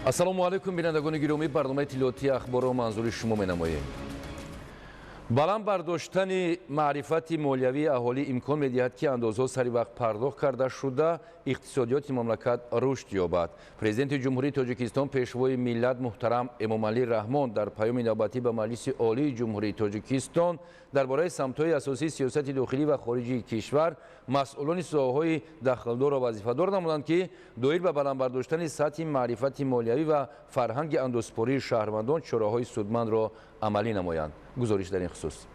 Ассалому алайкум, бинандагони гиромӣ, барномаи иттилоотии ахборро манзури шумо менамоем. Баланд бардоштани маърифати молиявии аҳолӣ имкон медиҳад, ки андозҳо сари вақт пардохт карда шуда, иқтисодиёти мамлакат рушд ёбад. Президенти Ҷумҳурии Тоҷикистон, Пешвои миллат муҳтарам Эмомалӣ Раҳмон дар паёми навбатӣ ба Маҷлиси Олии Ҷумҳурии Тоҷикистон дар бораи самтҳои асосии сиёсати дохилӣ ва хориҷии кишвар масъулони соҳаҳои дахлдорро вазифадор намуданд, ки доир ба баланд бардоштани сатҳи маърифати молиявӣ ва фарҳанги андозсупории шаҳрвандон чораҳои судмандро амалӣ намоянд. Гузориш дар ин хусус.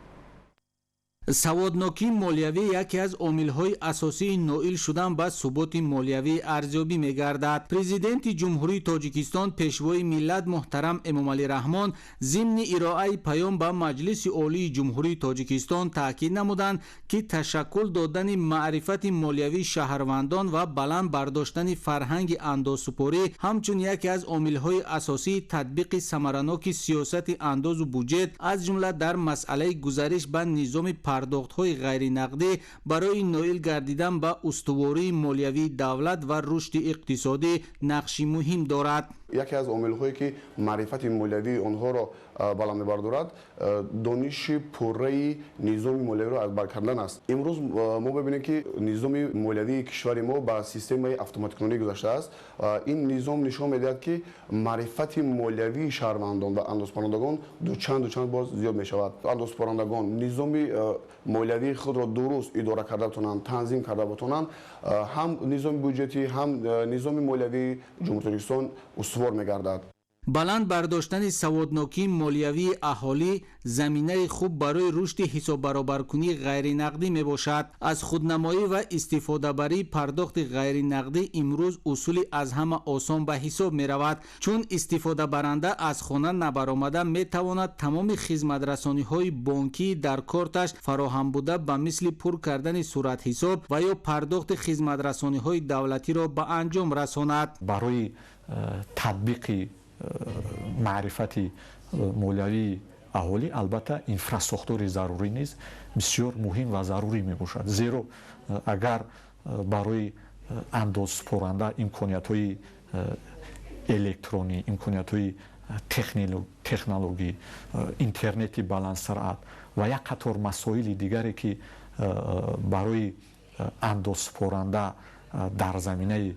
Саводнокии молиявӣ яке аз омилҳои асосии ноил шудан ба суботи молиявӣ арзёбӣ мегардад. Президенти Ҷумҳурии Тоҷикистон, Пешвои миллат муҳтарам Эмомалӣ Раҳмон зимни ироаи паём ба Маҷлиси Олии Ҷумҳурии Тоҷикистон таъкид намуданд, ки ташаккул додани маърифати молиявии шаҳрвандон ва баланд бардоштани фарҳанги андозсупорӣ ҳамчун яке аз омилҳои асосии татбиқи самараноки сиёсати андозу буҷет, аз ҷумла дар масъалаи гузариш ба низоми пардохтҳои ғайринақдӣ, барои ноил гардидан ба устувории молиявии давлат ва рушди иқтисодӣ нақши муҳим дорад. Яке аз омилҳое, ки маърифати молиявии онҳоро баланд мебардорад, дониши пурраи низоми молиявиро аз бар кардан аст. Имрӯз мо мебинем, ки низоми молиявии кишвари мо ба системаи автоматикунонӣ гузаштааст. Ин низом нишон медиҳад, ки маърифати молиявии шаҳрвандон ва андозпарандагон дучанд дучанд боз зиёд мешавад. Андозпарандагон низоми молиявии худро дуруст идора карда битонанд, танзим карда битонанд, ҳам низоми буҷетӣ, ҳам низоми молиявии Ҷумҳурии Тоҷикистон устувор мегардад. Баланд бардоштани саводнокии молиявии аҳолӣ заминаи хуб барои рушди ҳисоббаробаркунии ғайринақдӣ мебошад. Аз худнамоӣ ва истифодабарии пардохти ғайринақдӣ имрӯз усули аз ҳама осон ба ҳисоб меравад, чун истифодабаранда аз хона набаромада метавонад тамоми хизматрасониҳои бонкии дар корташ фароҳам буда, ба мисли пур кардани суратҳисоб ва ё пардохти хизматрасониҳои давлатиро ба анҷом расонад. Барои татбиқи маърифати молиявии аҳолӣ, албатта, инфрасохтори зарурӣ низ бисёр муҳим ва зарурӣ мебошад, зеро агар барои андозсупоранда имкониятҳои электронӣ, имкониятҳои технологӣ, интернети баландсуръат ва як қатор масоили дигаре, ки барои андозсупоранда дар заминаи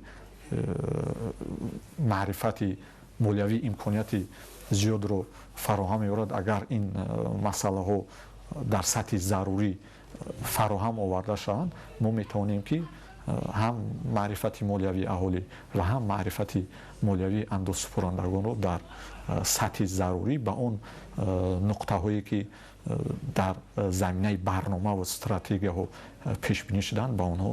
маърифати молиявӣ имконияти зиёдро фароҳам меорад, агар ин масъалаҳо дар сатҳи зарурӣ фароҳам оварда шаванд, мо метавонем, ки ҳам маърифати молиявии аҳолӣ ва ҳам маърифати молиявии андозсупорандагонро дар сатҳи зарурӣ ба он нуқтаҳое, ки дар заминаи барнома ва стратегияҳо пешбинӣ шуданд, ба онҳо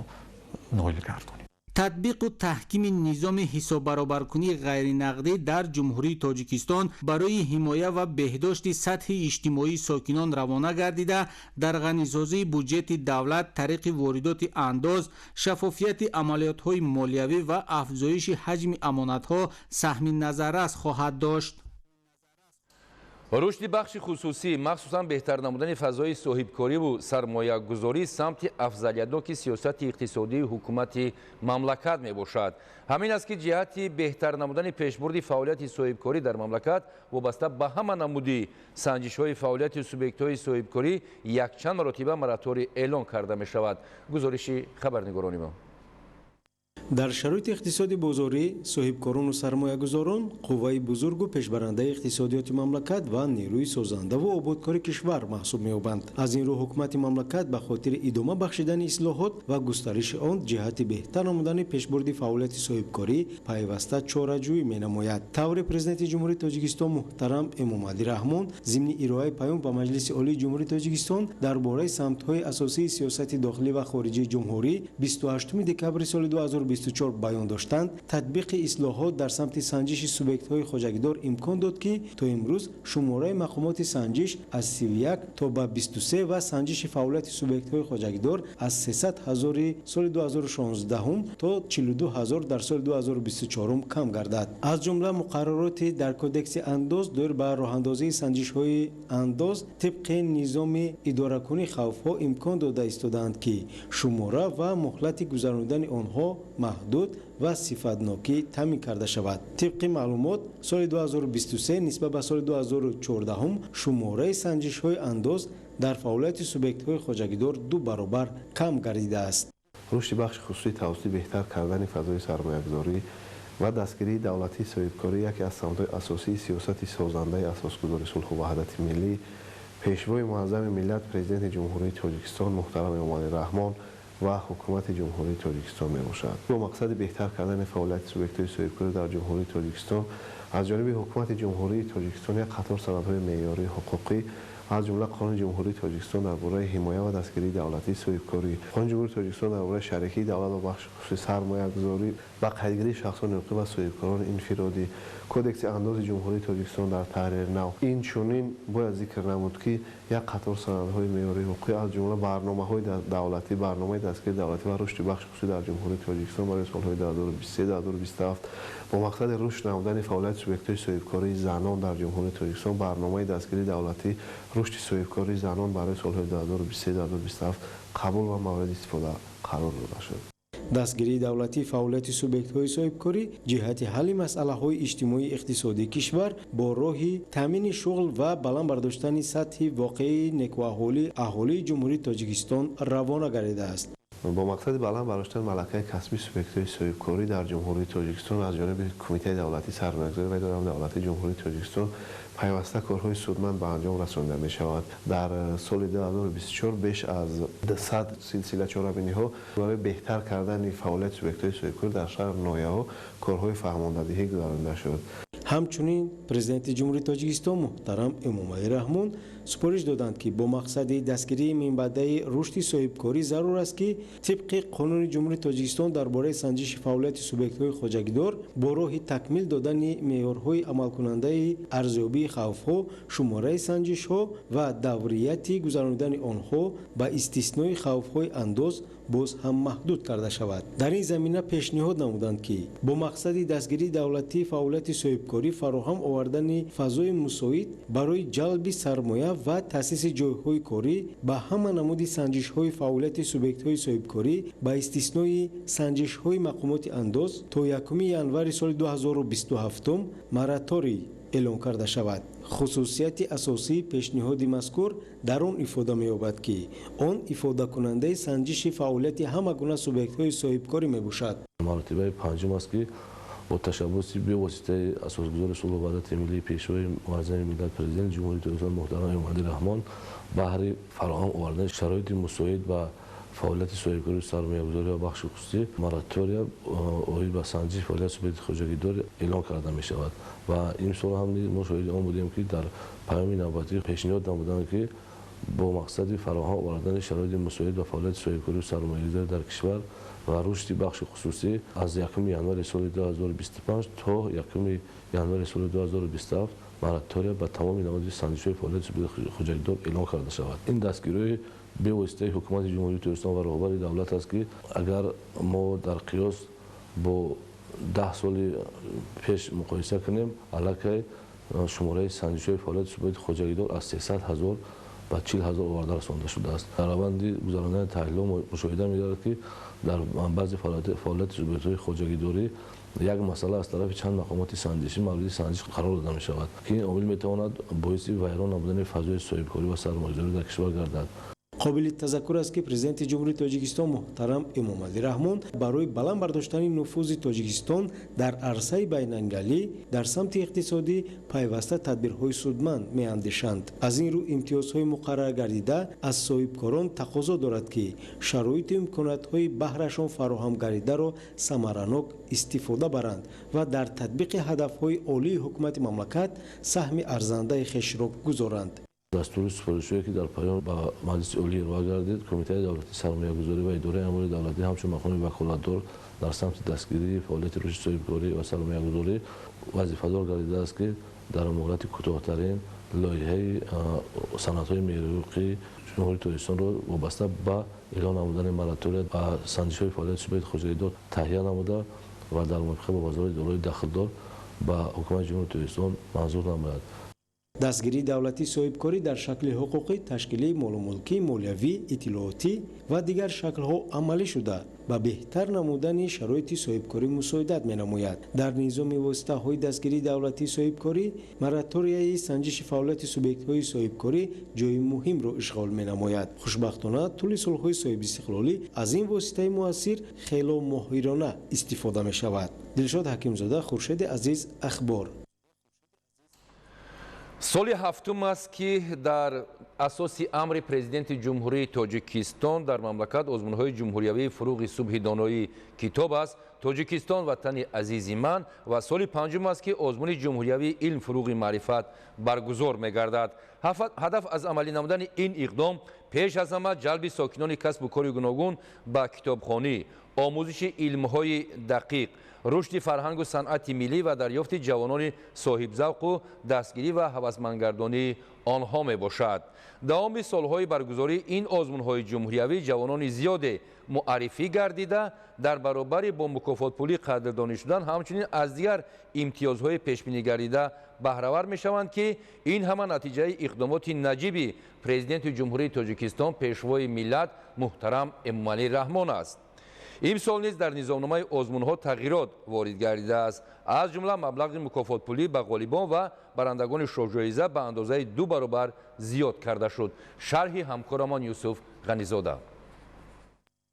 ноил гардонем. Татбиқу таҳкими низоми ҳисоббаробаркунии ғайринақдӣ дар Ҷумҳурии Тоҷикистон барои ҳимоя ва беҳдошти сатҳи иҷтимоии сокинон равона гардида, дар ғанисозии буҷети давлат тариқи воридоти андоз, шаффофияти амалиётҳои молиявӣ ва афзоиши ҳаҷми амонатҳо саҳми назаррас хоҳад дошт. Рушди бахши хусусӣ, махсусан беҳтар намудани фазои соҳибкориву сармоягузорӣ, самти афзалиятноки сиёсати иқтисодии ҳукумати мамлакат мебошад. Ҳамин аст, ки ҷиҳати беҳтар намудани пешбурди фаъолияти соҳибкорӣ дар мамлакат вобаста ба ҳама намуди санҷишҳои фаъолияти субъектҳои соҳибкорӣ якчанд маротиба мораторий эълон карда мешавад. Гузориши хабарнигорони мо. Дар шароити иқтисоди бозорӣ соҳибкорону сармоягузорон қувваи бузургу пешбарандаи иқтисодиёти мамлакат ва нерӯи созандаву ободкори кишвар маҳсуб меёбанд. Аз ин рӯ, ҳукумати мамлакат ба хотири идома бахшидани ислоҳот ва густариши он ҷиҳати беҳтар намудани пешбурди фаъолияти соҳибкорӣ пайваста чораҷӯӣ менамояд. Тавре Президенти Ҷумҳурии Тоҷикистон муҳтарам Эмомалӣ Раҳмон зимни ироаи паём ба Маҷлиси Олии Ҷумҳурии Тоҷикистон дар бораи самтҳои асосии сиёсати дохилӣ ва хориҷии ҷумҳурӣ 28 декабри соли 2024 баён доштанд, татбиқи ислоҳот дар самти санҷиши субъектҳои хоҷагидор имкон дод, ки то имрӯз шумораи мақомоти санҷиш аз 31 то ба 23 ва санҷиши фаъолияти субъектҳои хоҷагидор аз 300 ҳазори соли 2016 то 42 ҳазор дар соли 2024 кам гардад. Аз ҷумла, муқаррароти дар Кодекси андоз доир ба роҳандозии санҷишҳои андоз тибқи низоми идоракунии хавфҳо имкон дода истодаанд, ки шумора ва муҳлати гузаронидани онҳо маҳдуд. Маҳдуд ва сифатнокӣ таъмин карда шавад. Тибқи маълумот, соли 2023 нисбат ба соли 2014 шумораи санҷишҳои андоз дар фаъолияти субъектҳои хоҷагидор 2 баробар кам гардидааст. Рушди бахши хусусӣ тавассути беҳтар кардани фазои сармоягузорӣ ва дастгирии давлатии соҳибкорӣ яке аз самтҳои асосии сиёсати созандаи асосгузори сулҳу ваҳдати миллӣ, Пешвои муаззами миллат, Президенти Ҷумҳурии Тоҷикистон муҳтарам Эмомалӣ Раҳмон ва Ҳукумати Ҷумҳурии Тоҷикистон мебошад. Бо мақсади беҳтар кардани фаъолияти субъектҳои соҳибкорӣ дар Ҷумҳурии Тоҷикистон аз ҷониби Ҳукумати Ҷумҳурии Тоҷикистон як қатор санадҳои меъёрии ҳуқуқӣ, аз ҷумла Қонуни Ҷумҳурии Тоҷикистон дар бораи ҳимоя ва дастгирии давлатии соҳибкорӣ, Қонуни Ҷумҳурии Тоҷикистон дар бораи шарикии давлат ва бахши хусусӣ, сармоягузорӣ ба қайдгирии шахсони ҳуқуқӣ ва соҳибкорони инфиродӣ, Кодекси андози Ҷумҳурии Тоҷикистон дар таҳрири нав. Инчунин бояд зикр намуд, ки як қатор санадҳои меъёрии ҳуқуқӣ, аз ҷумла барномаҳои давлатӣ, барномаи дастгирии давлатӣ ва рушди бахши хусусӣ дар Ҷумҳурии Тоҷикистон барои солҳои 2023-2027 бо мақсади рушд намудани фаъолияти субъектҳои соҳибкории занон дар Ҷумҳурии Тоҷикистон, барномаи дастгирии давлатӣ рушди соҳибкории занон барои солҳои 2023-2027 қабул ва мавриди истифода қарор дода шуд. Дастгирии давлатии фаъолияти субъектҳои соҳибкорӣ ҷиҳати ҳалли масъалаҳои иҷтимоии иқтисодии кишвар бо роҳи таъмини шуғл ва баланд бардоштани сатҳи воқеии некӯаҳолии аҳолии Ҷумҳурии Тоҷикистон равона гардидааст. Бо мақсади баланд бардоштани малакаи касбии субъектҳои соҳибкорӣ дар Ҷумҳурии Тоҷикистон аз ҷониби Кумитаи давлатии сармоягузорӣ ва идораи давлатии Ҷумҳурии Тоҷикистон пайваста корҳои судманд ба анҷом расонида мешаванд. Дар соли 2024 беш аз 200 силсила чорабиниҳо барои беҳтар кардани фаъолияти субъектҳои соҳибкорӣ дар шаҳру ноҳияҳо корҳои фаҳмондадиҳӣ гузаронида шуд. Ҳамчунин Президенти Ҷумҳурии Тоҷикистон муҳтарам Эмомалӣ Раҳмон супориш доданд, ки бо мақсади дастгирии минбаъдаи рушди соҳибкорӣ зарур аст, ки тибқи Қонуни Ҷумҳурии Тоҷикистон дар бораи санҷиши фаъолияти субъектҳои хоҷагидор бо роҳи такмил додани меъёрҳои амалкунандаи арзёбии хавфҳо, шумораи санҷишҳо ва даврияти гузаронидани онҳо ба истиснои хавфҳои андоз боз ҳам маҳдуд карда шавад. Дар ин замина пешниҳод намуданд, ки бо мақсади дастгирии давлатии фаъолияти соҳибкорӣ фароҳам овардани фазои мусоид барои ҷалби сармоя ва таъсиси ҷойҳои корӣ ба ҳама намуди санҷишҳои фаъолияти субъектҳои соҳибкорӣ ба истиснои санҷишҳои мақомоти андоз то 1 январи соли 2027 мораторий эълон карда шавад. Хусусияти асосии пешниҳоди мазкур дар он ифода меёбад, ки он ифодакунандаи санҷиши фаъолияти ҳама гуна субъектҳои соҳибкорӣ мебошад. Маротибаи панҷум аст, ки бо ташаббуси бевоситаи асосгузори сулҳу ваҳдати миллӣ, Пешвои муаззами миллат, Президенти Ҷумҳурии Тоҷикистон муҳтарам Эмомалӣ Раҳмон баҳри фароҳам овардани шароити мусоид ба фаъолияти соҳибкорӣ, сармоягузорӣ ва бахши хусусӣ моратория оид ба санҷиши фаъолияти субъекти хоҷагидор эълон карда мешавад. Ва имсол ҳам мо шоҳиди он будем, ки дар паёми навбатӣ пешниҳод намуданд, ки бо мақсади фароҳам овардани шароити мусоид ба фаъолияти соҳибкорӣ, сармоягузорӣ дар кишвар ва рушди бахши хусусӣ аз 1 январи соли 2025 то 1 январи соли 2027 моратория ба тамоми намуди санҷишҳои фаъолияти субъекти хоҷагидор эълон карда шавад. Ин дастгириҳои бевоситаи Ҳукумати Ҷумҳурии Тоҷикистон ва роҳбари давлат аст, ки агар мо дар қиёс бо 10 соли пеш муқоиса кунем, аллакай шумораи санҷишҳои фаъолияти субъекти хоҷагидор аз 300 ҳазор ба 40 ҳазор оварда расонда шудааст. Дар раванди гузаронидани таҳлилҳо мушоҳида мегардад, ки дар баъзе фаъолияти субъектҳои хоҷагидорӣ як масъала аз тарафи чанд мақомоти санҷишӣ мавриди санҷиш қарор дода мешавад, ки ин омил метавонад боиси вайрон намудани фазои соҳибкорӣ ва сармоягузорӣ дар кишвар гардад. Қобили тазаккур аст, ки Президенти Ҷумҳурии Тоҷикистон муҳтарам Эмомалӣ Раҳмон барои баланд бардоштани нуфузи Тоҷикистон дар арсаи байналмилалӣ дар самти иқтисодӣ пайваста тадбирҳои судманд меандешанд. Аз ин рӯ имтиёзҳои муқаррар гардида аз соҳибкорон тақозо дорад, ки шароиту имкониятҳои баҳрашон фароҳам гардидаро самаранок истифода баранд ва дар татбиқи ҳадафҳои олии ҳукумати мамлакат саҳми арзандаи хешро гузоранд. Дастури супоришҳое, ки дар паём ба Маҷлиси Олӣ ироа гардид, Кумитаи давлатии сармоягузорӣ ва идораи амволи давлатӣ ҳамчун мақоми ваколатдор дар самти дастгирии фаъолияти рушди соҳибкорӣ ва сармоягузорӣ вазифадор гардидааст, ки дар муҳлати кӯтоҳтарин лоиҳаи санадҳои меъёрии Ҷумҳурии Тоҷикистонро вобаста ба эълон намудани моратория ба санҷишҳои фаъолияти субъекти хоҷагидор таҳия намуда ва дар мувофиқа бо вазорати идораҳои дахлдор ба Ҳукумати Ҷумҳурии Тоҷикистон манзур намояд. Дастгирии давлатии соҳибкорӣ дар шакли ҳуқуқӣ, ташкилӣ, молумулкӣ, молиявӣ, иттилоотӣ ва дигар шаклҳо амалӣ шуда, ба беҳтар намудани шароити соҳибкорӣ мусоидат менамояд. Дар низоми воситаҳои дастгирии давлатии соҳибкорӣ мораторияи санҷиши фаъолияти субъектҳои соҳибкорӣ ҷои муҳимро ишғол менамояд. Хушбахтона, тӯли солҳои соҳибистиқлолӣ аз ин воситаи муассир хело моҳирона истифода мешавад. Дилшод Ҳакимзода, Хуршеди Азиз, Ахбор. Соли ҳафтум аст, ки дар асоси амри Президенти Ҷумҳурии Тоҷикистон дар мамлакат озмунҳои ҷумҳуриявии «Фуруғи субҳи доноӣ китоб аст», «Тоҷикистон ватани азизи ман» ва соли панҷум аст, ки озмуни ҷумҳуриявии «Илм фуруғи маърифат» баргузор мегардад. Ҳадаф аз амалӣ намудани ин иқдом пеш аз ҳама ҷалби сокинони касбу кори гуногун ба китобхонӣ, омӯзиши илмҳои дақиқ, рушди фарҳангу санъати миллӣ ва дарёфти ҷавонони соҳибзавқу дастгирӣ ва ҳавасмандгардонии онҳо мебошад. Давоми солҳои баргузории ин озмунҳои ҷумҳуриявӣ ҷавонони зиёде муаррифӣ гардида, дар баробари бо мукофотпулӣ қадрдонӣ шудан, ҳамчунин аз дигар имтиёзҳои пешбинӣ гардида баҳравар мешаванд, ки ин ҳама натиҷаи иқдомоти наҷиби Президенти Ҷумҳурии Тоҷикистон, Пешвои миллат муҳтарам Эмомалӣ Раҳмон аст. Имсол низ дар низомномаи озмунҳо тағйирот ворид гардидааст. Аз ҷумла маблағи мукофотпулӣ ба ғолибон ва барандагони шоҳҷоиза ба андозаи 2 баробар зиёд карда шуд. Шарҳи ҳамкорамон Юсуф Ғанизода.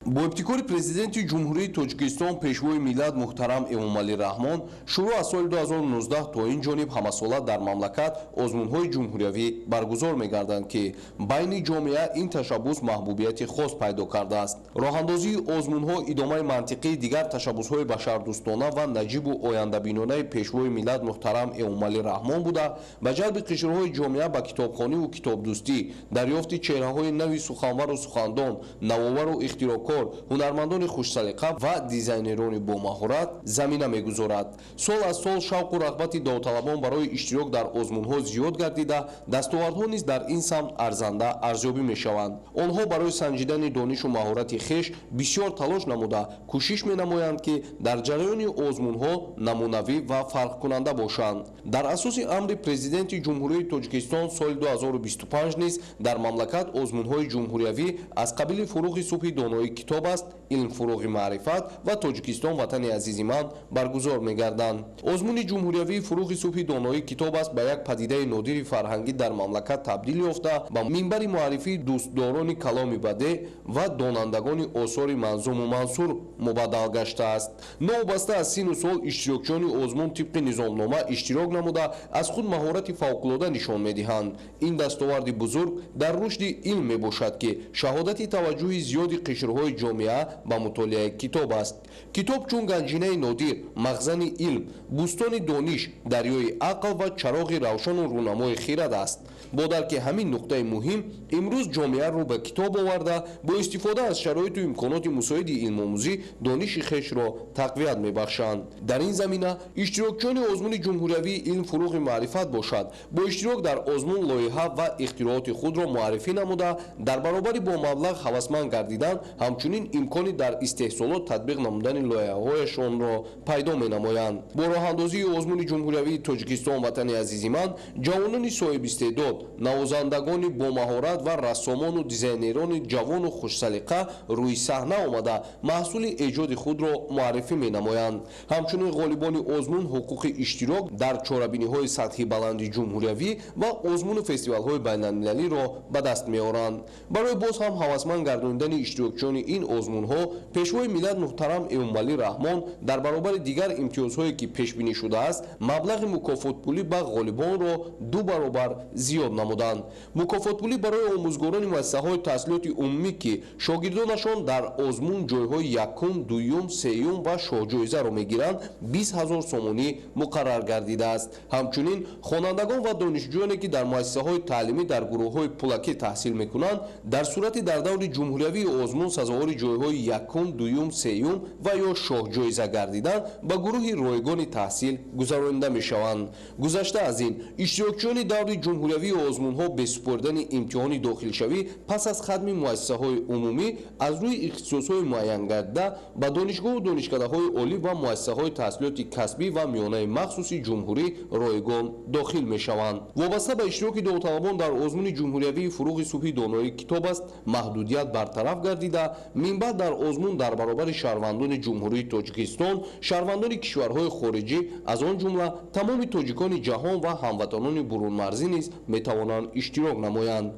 Бо ибтикори Президенти Ҷумҳурии Тоҷикистон, Пешвои миллат муҳтарам Эмомалӣ Раҳмон, шурӯъ аз соли 2019 то ин ҷониб ҳамасола дар мамлакат озмунҳои ҷумҳуриявӣ баргузор мегарданд, ки байни ҷомеа ин ташаббус маҳбубияти хос пайдо кардааст. Роҳандозии озмунҳо идомаи мантиқии дигар ташаббусҳои башардӯстона ва наҷибу ояндабинонаи Пешвои миллат муҳтарам Эмомалӣ Раҳмон буда, ба ҷалби қишрҳои ҷомеа ба китобхониву китобдӯстӣ, дарёфти чеҳраҳои нави суханвару сухандон, навовару ихтироъкор, ҳунармандони хушсалиқа ва дизайнерони бомаҳорат замина мегузорад. Сол аз сол шавқу рағбати довталабон барои иштирок дар озмунҳо зиёд гардида, дастовардҳо низ дар ин самт арзанда арзёбӣ мешаванд. Онҳо барои санҷидани донишу маҳорати хеш бисёр талош намуда, кӯшиш менамоянд, ки дар ҷараёни озмунҳо намунавӣ ва фарқкунанда бошанд. Дар асоси амри Президенти Ҷумҳурии Тоҷикистон соли 2025 низ дар мамлакат озмунҳои ҷумҳуриявӣ аз қабили «Фуруғи субҳи доноӣ китоб аст», «Илм фуруғи маърифат» ва «Тоҷикистон ватани азизи ман» баргузор мегарданд. Озмуни ҷумҳуриявии «Фуруғи субҳи доноӣ китоб аст» ба як падидаи нодири фарҳангӣ дар мамлакат табдил ёфта, ба минбари муаррифии дӯстдорони каломи бадеъ ва донандагони осори манзуму мансур мубаддал гаштааст. Новобаста аз сину сол, иштирокчиёни озмун тибқи низомнома иштирок намуда, аз худ маҳорати фавқулода нишон медиҳанд. Ин дастоварди бузург дар рушди илм мебошад, ки шаҳодати таваҷҷӯҳи зиёди қишрҳои ҷомеа ба мутолиаи китоб аст. Китоб чун ганҷинаи нодир, мағзани илм, бӯстони дониш, дарёи ақл ва чароғи равшану рӯнамои хирад аст. Бо дарки ҳамин нуқтаи муҳим, имрӯз ҷомеа рӯ ба китоб оварда, бо истифода аз шароиту имконоти мусоиди илмомӯзӣ дониши хешро тақвият мебахшанд. Дар ин замина иштирокчиёни озмуни ҷумҳуриявии «Илм фуруғи маърифат» бошад, бо иштирок дар озмун лоиҳа ва ихтирооти худро муаррифӣ намуда, дар баробари бо маблағ ҳавасманд гардидан, ҳамчунин имкони дар истеҳсолот татбиқ намудани лоиҳаҳояшонро пайдо менамоянд. Бо роҳандозии озмуни ҷумҳуриявии «Тоҷикистон ватани азизи ман» ҷавонони соҳибистеъдод, навозандагони бомаҳорат ва рассомону дизайнерони ҷавону хушсалиқа рӯи саҳна омада, маҳсули эҷоди худро муаррифӣ менамоянд. Ҳамчунин ғолибони озмун ҳуқуқи иштирок дар чорабиниҳои сатҳи баланди ҷумҳуриявӣ ва озмуну фестивалҳои байналмилалиро ба даст меоранд. Барои боз ҳам ҳавасманд гардонидани иштирокчиёни ин озмунҳо, Пешвои миллат муҳтарам Эмомалӣ Раҳмон дар баробари дигар имтиёзҳое, ки пешбинӣ шудааст, маблағи мукофотпулӣ ба ғолибонро 2 баробар зиёд намуданд. Мукофотпулӣ барои омӯзгорони муассисаҳои таҳсилоти умумӣ, ки шогирдонашон дар озмун ҷойҳои якум, дуюм, сеюм ва шоҳҷоизаро мегиранд, 20 000 сомонӣ муқаррар гардидааст. Ҳамчунин хонандагон ва донишҷӯёне, ки дар муассисаҳои таълимӣ дар гурӯҳҳои пулакӣ таҳсил мекунанд, дар сурати дар даври ҷумҳуриявии озмун сазовор Сазовори ҷойҳои якум, дуюм, сеюм ва ё шоҳҷоиза гардидан ба гурӯҳи ройгони таҳсил гузаронида мешаванд. Гузашта аз ин, иштирокчиёни даври ҷумҳуриявии озмунҳо бе супоридани имтиҳони дохилшавӣ пас аз хатми муассисаҳои умумӣ аз рӯи ихтисосҳои муайянгардида ба донишгоҳу донишкадаҳои олӣ ва муассисаҳои таҳсилоти касбӣ ва миёнаи махсуси ҷумҳурӣ ройгон дохил мешаванд. Вобаста ба иштироки довталабон дар озмуни ҷумҳуриявии «Фурӯғи субҳи доноӣ китоб аст» маҳдудият бартараф гардида, минбаъд дар озмун дар баробари шаҳрвандони Ҷумҳурии Тоҷикистон, шаҳрвандони кишварҳои хориҷӣ, аз он ҷумла тамоми тоҷикони ҷаҳон ва ҳамватанони бурунмарзӣ низ метавонанд иштирок намоянд.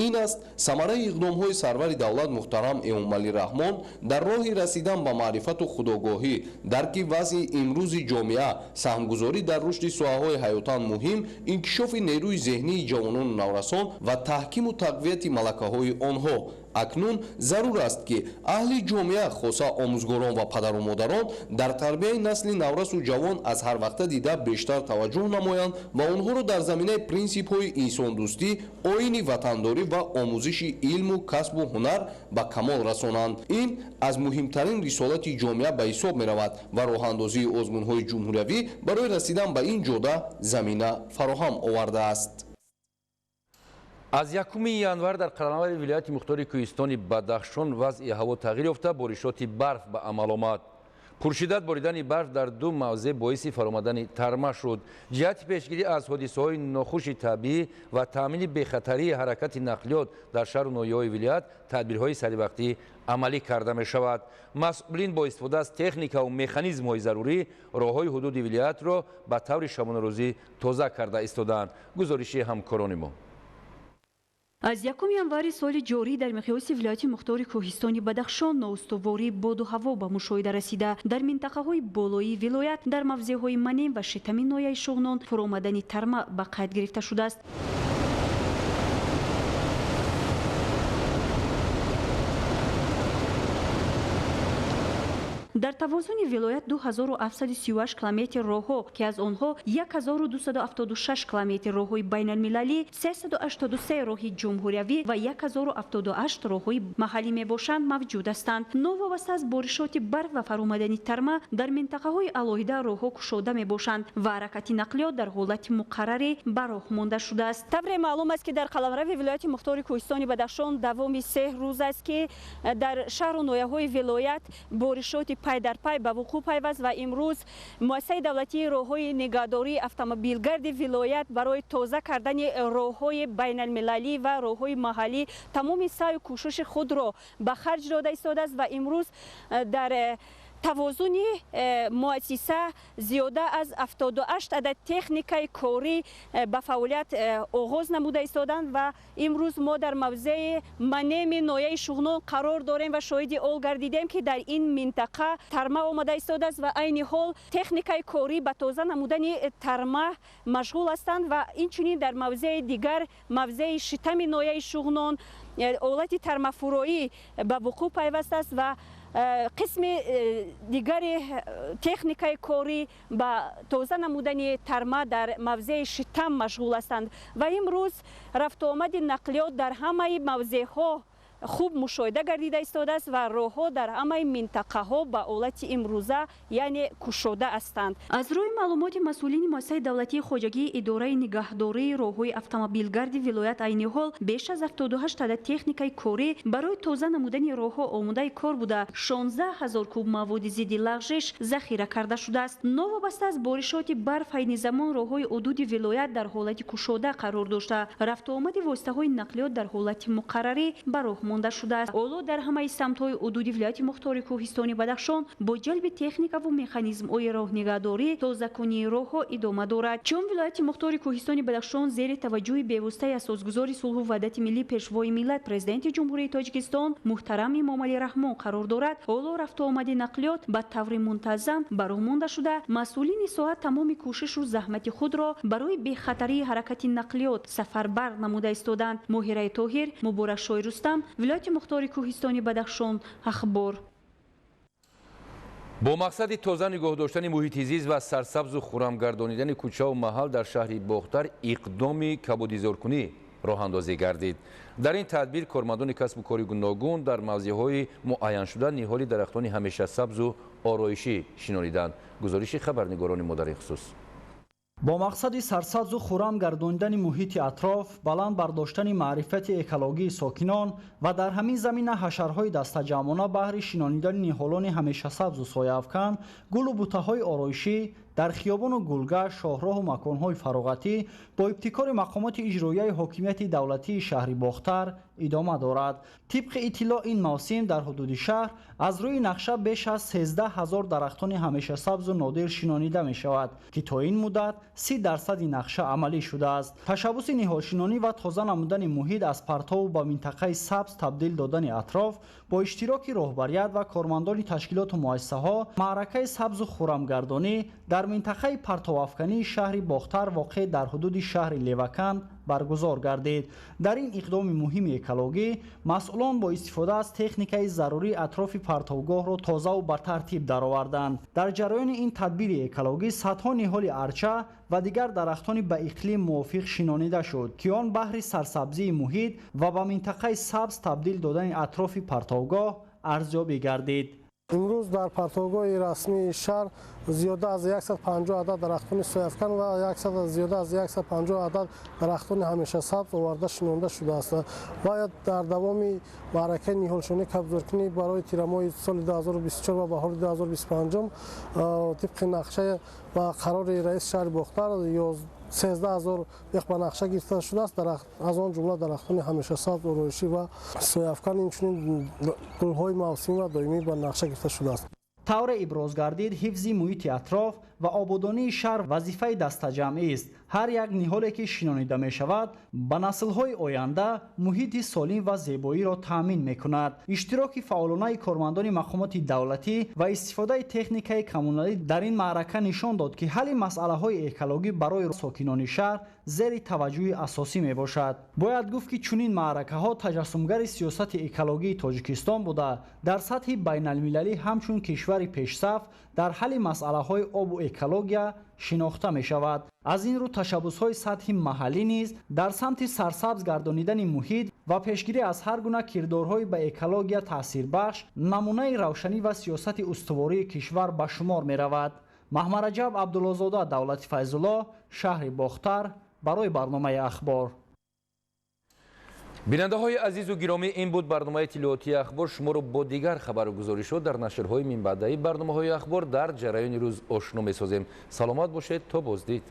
Ин аст самараи иқдомҳои сарвари давлат муҳтарам Эмомалӣ Раҳмон дар роҳи расидан ба маърифату худогоҳӣ, дарки вазъи имрӯзи ҷомеа, саҳмгузорӣ дар рушди соҳаҳои ҳаётан муҳим, инкишофи нерӯи зеҳнии ҷавонону наврасон ва таҳкиму тақвияти малакаҳои онҳо. Акнун зарур аст, ки аҳли ҷомеа, хоса омӯзгорон ва падару модарон, дар тарбияи насли наврасу ҷавон аз ҳар вақта дида бештар таваҷҷӯҳ намоянд ва онҳоро дар заминаи принсипҳои инсондӯстӣ, оини ватандорӣ ва омӯзиши илму касбу ҳунар ба камол расонанд. Ин аз муҳимтарин рисолати ҷомеа ба ҳисоб меравад ва роҳандозии озмунҳои ҷумҳуриявӣ барои расидан ба ин ҷода замина фароҳам овардааст. Аз 1 январ дар қаламрави вилояти мухтори Кӯҳистони Бадахшон вазъи ҳаво тағйир ёфта, боришоти барф ба амал омад. Пуршиддат боридани барф дар ду мавзеъ боиси фаромадани тарма шуд. Ҷиҳати пешгирӣ аз ҳодисаҳои нохуши табиӣ ва таъмини бехатарии ҳаракати нақлиёт дар шаҳру ноҳияҳои вилоят тадбирҳои саривақтӣ амалӣ карда мешавад. Масъулин бо истифода аз техникаву механизмҳои зарурӣ роҳҳои ҳудуди вилоятро ба таври шабонарӯзӣ тоза карда истодаанд. Гузориши ҳамкорони мо. Аз 1 январи соли ҷорӣ дар миқёси вилояти мухтори Кӯҳистони Бадахшон ноустувории боду ҳаво ба мушоҳида расида. Дар минтақаҳои болоии вилоят, дар мавзеъҳои Манем ва Шитами ноҳияи Шуғнон фуромадани тарма ба қайд гирифта шудааст. Дар тавозуни вилоят 2738 километр роҳҳо, ки аз онҳо 1276 километр роҳҳои байналмилалӣ, 383 роҳи ҷумҳуриявӣ ва 1078 роҳҳои маҳаллӣ мебошанд, мавҷуд ҳастанд. Новобаста аз боришоти барф ва фаромадани тарма, дар минтақаҳои алоҳида роҳҳо кушода мебошанд ва ҳаракати нақлиёт дар ҳолати муқаррарӣ ба роҳ монда шудааст. Тавре маълум аст, ки дар қаламрави вилояти мухтори Кӯҳистони Бадахшон давоми 3 рӯз аст, ки дар шаҳру ноҳияҳои вилоят боришоти пай дар пай ба вуқӯъ пайваст ва имрӯз муассисаи давлатии роҳҳои нигаҳдории автомобилгарди вилоят барои тоза кардани роҳҳои байналмилалӣ ва роҳҳои маҳаллӣ тамоми саъю кӯшиши худро ба харҷ дода истодааст ва имрӯз дар тавозуни муассиса зиёда аз 78 адад техникаи корӣ ба фаъолият оғоз намуда истоданд ва имрӯз мо дар мавзеи Манеми ноҳияи Шуғнон қарор дорем ва шоҳиди ол гардидем, ки дар ин минтақа тарма омада истодааст ва айни ҳол техникаи корӣ ба тоза намудани тарма машғул ҳастанд ва инчунин дар мавзеи дигар, мавзеи Шитами ноҳияи Шуғнон, олати тармафурӯӣ ба вуқӯъ пайвастааст ва қисми дигари техникаи корӣ ба тоза намудани тарма дар мавзеи Шитам машғул ҳастанд ва имрӯз рафтуомади нақлиёт дар ҳамаи мавзеъҳо хуб мушоҳида гардида истодааст ва роҳҳо дар ҳамаи минтақаҳо ба ҳолати имрӯза, яъне кушода ҳастанд. Аз рӯи маълумоти масъулини муассисаи давлатии хоҷагии идораи нигаҳдории роҳҳои автомобилгарди вилоят, айни ҳол беш аз 78 адад техникаи корӣ барои тоза намудани роҳҳо омодаи кор буда, 16 ҳазор куб маводи зидди лағжиш захира карда шудааст. Новобаста аз боришоти барф, айни замон роҳҳои ҳудуди вилоят дар ҳолати кушода қарор дошта, рафтуомади воситаҳои нақлиёт дар ҳолати муқаррарӣ ба роҳ монда шудааст. Ҳоло дар ҳамаи самтҳои ҳудуди вилояти мухтори Кӯҳистони Бадахшон бо ҷалби техникаву механизмҳои роҳнигаҳдорӣ тозакунии роҳҳо идома дорад. Чун вилояти мухтори Кӯҳистони Бадахшон зери таваҷҷӯҳи бевоситаи асосгузори сулҳу ваҳдати миллӣ, Пешвои миллат, Президенти Ҷумҳурии Тоҷикистон муҳтарам Эмомалӣ Раҳмон қарор дорад, ҳоло рафтуомади нақлиёт ба таври мунтазам ба роҳ монда шуда, масъулини соҳа тамоми кӯшишу заҳмати худро барои бехатарии ҳаракати нақлиёт сафарбар намуда истоданд. Моҳираи Тоҳир, Муборакшоҳи Рустам, вилояти мухтори Кӯҳистони Бадахшон, Ахбор. Бо мақсади тоза нигоҳ доштани муҳити зист ва сарсабзу хуррамгардонидани кӯчаву маҳал дар шаҳри Бохтар иқдоми кабудизоркунӣ роҳандозӣ гардид. Дар ин тадбир кормандони касбу кори гуногун дар мавзеъҳои муайяншуда ниҳоли дарахтони ҳамешасабзу ороишӣ шинониданд. Гузориши хабарнигорони мо дар ин хусус. Бо мақсади сарсабзу хуррам гардонидани муҳити атроф, баланд бардоштани маърифати экологии сокинон ва дар ҳамин замина ҳашарҳои дастаҷамъона баҳри шинонидани ниҳолони ҳамешасабзу сояафкан, гулу бутаҳои ороишӣ дар хиёбону гулгашт, шоҳроҳу маконҳои фароғатӣ бо ибтикори мақомоти иҷроияи ҳокимияти давлатии шаҳри Бохтар идома дорад. Тибқи иттилоъ, ин мавсим дар ҳудуди шаҳр аз рӯи нақша беш аз 13 ҳазор дарахтони ҳамешасабзу нодир шинонида мешавад, ки то ин муддат 30% нақша амалӣ шудааст. Ташаббуси ниҳолшинонӣ ва тоза намудани муҳит аз партову ба минтақаи сабз табдил додани атроф бо иштироки роҳбарият ва кормандони ташкилоту муассисаҳо маъракаи сабзу хуррамгардонӣ дар минтақаи партовафкании шаҳри Бохтар воқеъ дар ҳудуди шаҳри Леваканд баргузор гардид. Дар ин иқдоми муҳими экологӣ масъулон бо истифода аз техникаи зарурӣ атрофи партовгоҳро тозаву ба тартиб дароварданд. Дар ҷараёни ин тадбири экологӣ садҳо ниҳоли арча ва дигар дарахтони ба иқлим мувофиқ шинонида шуд, ки он баҳри сарсабзии муҳит ва ба минтақаи сабз табдил додани атрофи партовгоҳ арзёбӣ гардид. Имрӯз дар партовгоҳи расмии шаҳр зиёда аз 150 адад дарахтони сояафкан ва зиёда аз 150 адад дарахтони ҳамешасабз оварда шинонда шудааст ва дар давоми маъракаи ниҳолшинонӣ кабзоркунӣ барои тирамоҳи соли 2024 ва баҳори 2025 тибқи нақша ва қарори раиси шаҳри Бохтар 13 ҳазор бех ба нақша гирифта шудааст. Аз он ҷумла дарахтони ҳамешасабз, ороишӣ ва сояафкан, инчунин гулҳои мавсимӣ ва доимӣ ба нақша гирифта шудааст. Тавре иброз гардид, ҳифзи муҳити атроф ва ободонии шаҳр вазифаи дастаҷамъист. Ҳар як ниҳоле ки шинонида мешавад, ба наслҳои оянда муҳити солим ва зебоиро таъмин мекунад. Иштироки фаъолонаи кормандони мақомоти давлатӣ ва истифодаи техникаи коммуналӣ дар ин маърака нишон дод, ки ҳалли масъалаҳои экологӣ барои сокинони шаҳр зери таваҷҷӯҳи асосӣ мебошад. Бояд гуфт, ки чунин маъракаҳо таҷассумгари сиёсати экологии Тоҷикистон буда, дар сатҳи байналмилалӣ ҳамчун кишвари пешсаф дар ҳалли масъалаҳои обу экология шинохта мешавад. Аз ин рӯ ташаббусҳои сатҳи маҳаллӣ низ дар самти сарсабз гардонидани муҳит ва пешгирӣ аз ҳар гуна кирдорҳои ба экология таъсирбахш намунаи равшанӣ ва сиёсати устувории кишвар ба шумор меравад. Маҳмараҷаб Абдуллозода, Давлати Файзулло, шаҳри Бохтар, барои барномаи Ахбор. Бинандаҳои азизу гиромӣ, ин буд барномаи иттилоотии Ахбор. Шуморо бо дигар хабару гузоришҳо дар нашрҳои минбаъдаи барномаҳои Ахбор дар ҷараёни рӯз ошно месозем. Саломат бошед, то боздид.